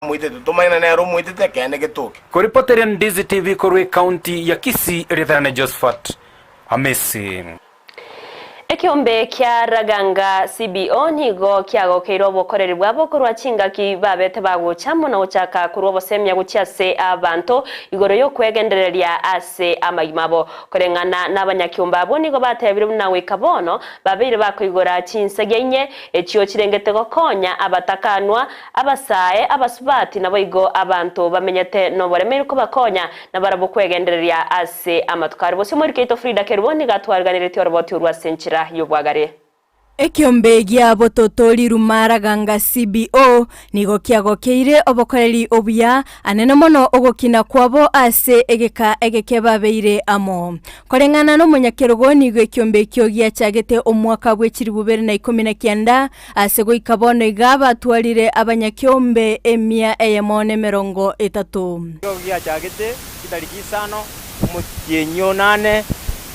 Omoitete, tomanyane nere omoitete ekeene getoke. Koripoteria Ndizi TV korwa ecounty ya Kisii Ritherane Josephat Amisi. Ekeombe kia Raganga CBO nigo kiagokeire obokoreri bwabo korwa chingaki babete bagocha amo na gochaka korwa obosemia gochia ase abanto igoro y'okwegendereria ase amagima abo. Koreng'ana nabanyakiombe abwo nigo batebire buna goika bono babeire bakoigora chinsagia inye echio chirengete gokonya abatakanwa Abasae, abasubati, naboigo abanto bamenyete noboremeru kobakonya, nabarabwo kwegendereria ase amatuko aria. Bosio omoriki oito Frida Kerubo nigo atwariganeretie oroboti orwo ase enchera y'obwagare. Ekiombe gia bototori Rumaraganga CBO nigo kiagokeire obokoreri obuya anene mono ogokina kwabo ase egeka egeke babeire amo. Koreng'ana nomonyakerogo nigo ekiombe ekio giachagete omwaka bwe chilifu bibere na ikomi na kianda Ase goika bono iga batwarire abanyakeombe emia eyemo nemerongo etato. Nigo giachagete chitariki isano omotienyi o nane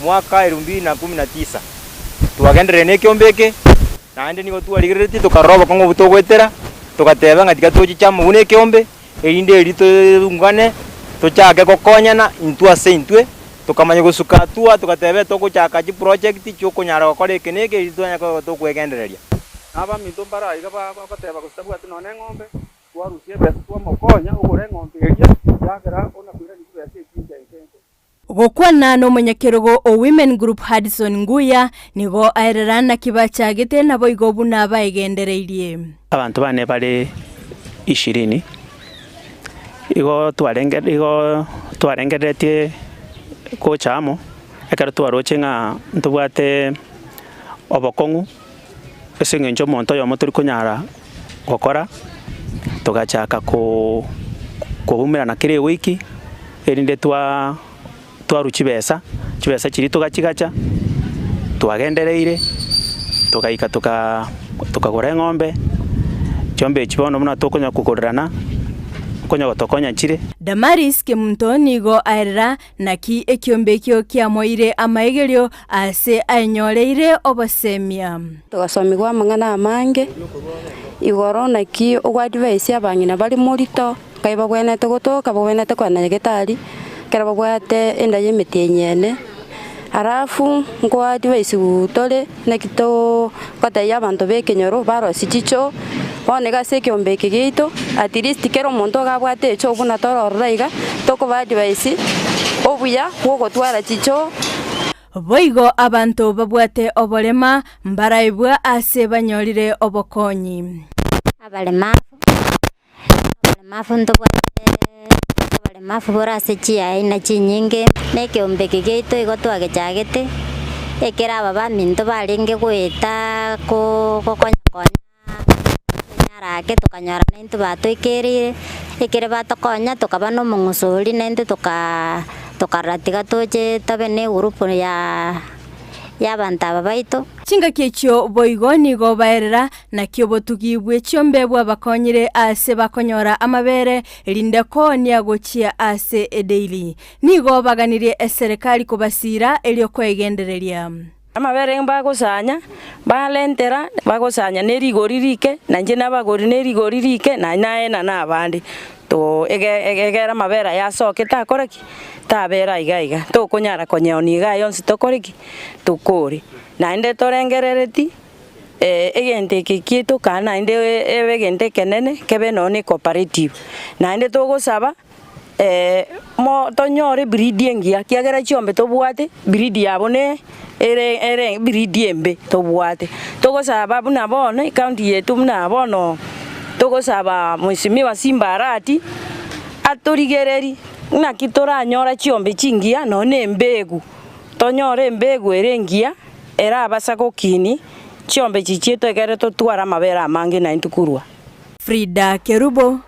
mwaka elfu mbili na kumi na tisa. Twagenderire nekeombe eke, naende nigo twarigereretie tokarora obokong'u obwo togoetera, togateba ng'a tiga tochiche amo buna ekeombe, erinde erio toungane tochake gokonyana intwe ase intwe, tokamanya gosuka hatua togateba togochaka chiproject chiokonyara gokora eke na eke erio twanya koba tokwegendereria. Na abaminto mbare aiga bagoteba gose tabwati nonya neng'ombe, twarusia ebesa twamokonya ogora eng'ombe eria, ekiagera onakoirania chibesa echi inche inche inche. Gokwana nomonyakerogo o Women Group Hudson Nguya nigo aerera naki bachagete naboigo buna baegendereirie. Abanto bane bare ishirini, igo twarenge igo twarengereretie gocha amo, ekero twaroche ng'a ntobwate obokong'u ase eng'encho omonto oyomo tori konyara gokora, togachaka ko koumerana kera ewiki, erinde twa twarwa chibesa, chibesa chiria togachigacha, twagendereire, togaika toka tokagora eng'ombe, chiombe echi bono buna tokonya kogorerana, nkonya gotokonya chire. Damaris Kemunto nigo aerera naki ekiombe ekio kiamoeire amaegerio aase aenyoreire obosemia. Togasomigwa amang'ana amange igoro naki ogoadvise abang'ina bare morito. Nkai bagwenerete gotoka, bagwenerete kogenda nyagetari, ekero babwate enda y'emetienyi ene. Alafu nkoadvisiwa tore naki togotebia abanto ba ekenyoro barosie chichoo, bono iga ase ekeombe eke giaito, at least kera omonto iga abwate echoo buna tore ororo iga, tokoba advise obuya bwa ogotwara chichoo. Boigo abanto babwate oborema mbaraibwa ase banyorire obokonyi. Abaremavu. Abaremafu ntobwate abaremafu bore ase chiaina chinyinge, na ekeombe eke giaito igo twagechagete, ekero aba baminto barenge goeta ko gokonya konya enyara ake tokanyora naintwe batoikereire, ekere batokonya tokaba na omong'uso oria naintwe tokaa tokarora tiga toche tobe na egroup ya y'abanto aba baito. Chingaki echio boigo nigo baerera, naki obotugi bwe chiombe bwabakonyire aase bakonyora amabere, erinde koonia gochia ase edeili. Nigo baganirie eserekari kobasiira erio kwegendereria. Amabere mbagosanya, barentera, bagosanya ne rigori rike, na inche nabagori ne rigori rike, na naena nabande. To ege egere amabere aya asoke takora ki? Tabera iga iga, tokonyara konyeonia iga yonsi tokore ki? Tokore. Naende torengerereti egento eke kiaito kaa naende ebe egento ekenene kebe nonya na ecooperative. Naende togosaba mo tonyore breed engiya ekiagera chiombe tobwate breed yabo ne ere ere breed embe tobwate. Togosaba buna bono ecounty yaito buna bono togosaba mweshimiwa Simba Arati atorigereri ng'aki toranyora chiombe chingiya nonya na embegu. Tonyore embegu ere engiya erabasa gokinia chiombe echi chiaito ekere totware amabere amange naintwe korwa. Frida Kerubo.